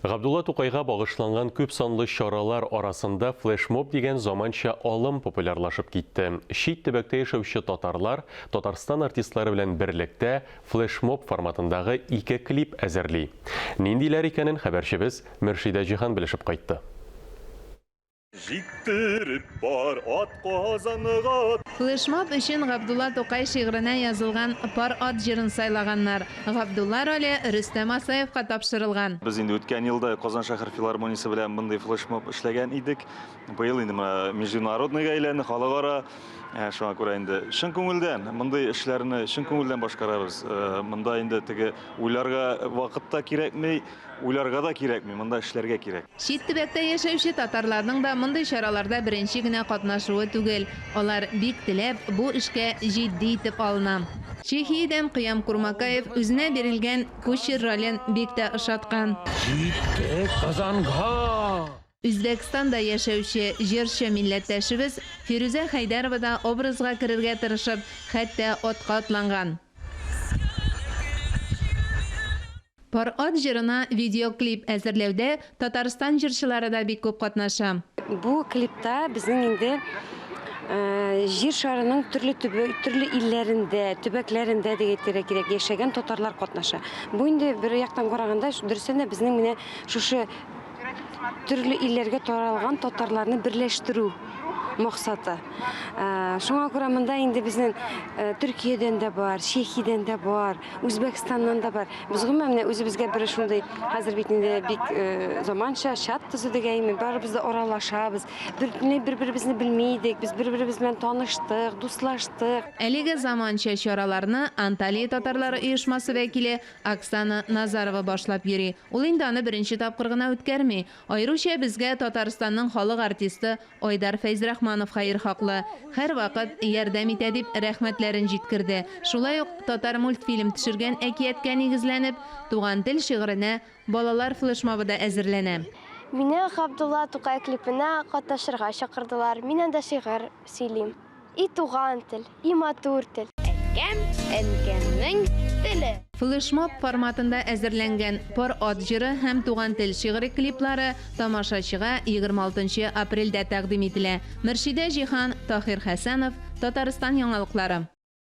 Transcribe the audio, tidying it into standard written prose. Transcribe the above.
Габдулла Тукайга багышланган күп санлы чаралар арасында флешмоб дигән заманча алым популярлашып китте. Чит төбәктә яшәүче татарлар Татарстан артистлары белән берлектә флешмоб форматындагы ике клип әзерли. Ниндиләр икәнен хәбәрчебез Мөршидә Җиһан белешеп кайтты. Җиттереп бар ат Казанга. Флешмоб өчен Габдулла Тукай шигыренә язылган Пар ат җырын сайлаганнар. Габдулла роле Рөстәм Асаевка тапшырылган. Без инде үткән елда Казан шәһәр филармониясе белән мондый флешмоб эшләгән идек. Быел инде менә международныйга әйләнде, халыкара. Шуңа күрә инде чын күңелдән мондый эшләрне чын күңелдән башкарабыз. Монда инде теге уйларга вакыт та кирәкми. Уйларга да кирәкми, монда эшләргә кирәк. Чит төбәктә яшәүче татарларның да мондый чараларда беренче генә катнашуы түгел. Алар бик теләп, бу эшкә җитди итеп алына. Чехиядән Кыям Курмакаев үзенә бирелгән кучер ролен бик тә ошаткан. Җиттек Казанга! Үзбәкстанда яшәүче җырчы милләттәшебез Фирүзә Хәйдәрова да образга керергә тырышып, хәтта атка атланган. Пар ат җырына видеоклип әзерләүдә Татарстан җырчылары да бик күп катнаша. Бу клипта безнең инде Җир шарының төрле төбе, төрле илләрендә, төбәкләрендә дип әйтергә кирәк, яшәгән татарлар катнаша. Бу инде бер яктан караганда, дөрестән дә безнең менә шушы төрле илләргә таралган татарларны берләштерү максаты. Шуңа күрә монда инде безнең Төркиядән дә бар, Чехиядән дә бар, Үзбәкстаннан да бар. Без гомумән менә үзебезгә бер шундый хәзер бит инде бик э, заманча чат төзедек әйме, барыбыз да аралашабыз. Бөтенләй бер-беребезне белми идек, без бер-беребез белән таныштык, дуслаштык. Әлеге заманча чараларны Анталия татарлары оешмасы вәкиле Оксана Назарова башлап йөри. Ул инде аны беренче тапкыр гына үткәрми. Аеруча безгә Татарстанның халык артисты Айдар Фәйзрахманов хәерхаклы, һәрвакыт ярдәм итә дип рәхмәтләрен җиткерде. Шулай ук Татармультфильм төшергән әкияткә нигезләнеп, Туган тел шигыренә балалар флешмобы да әзерләнә. Мине Габдулла Тукай клипына катнашырга чакырдылар, мин анда шигырь сөйлим. И туган тел, и матур тел. Әткәм, әнкәмнең теле. Флешмоб форматында әзерләнгән Пар ат җыры һәм Туган тел шигъри клиплары тамашачыга 26 нчы апрельдә тәкъдим ителә. Мөршидә Җиһан, Таһир Хәсәнов, Татарстан яңалыклары.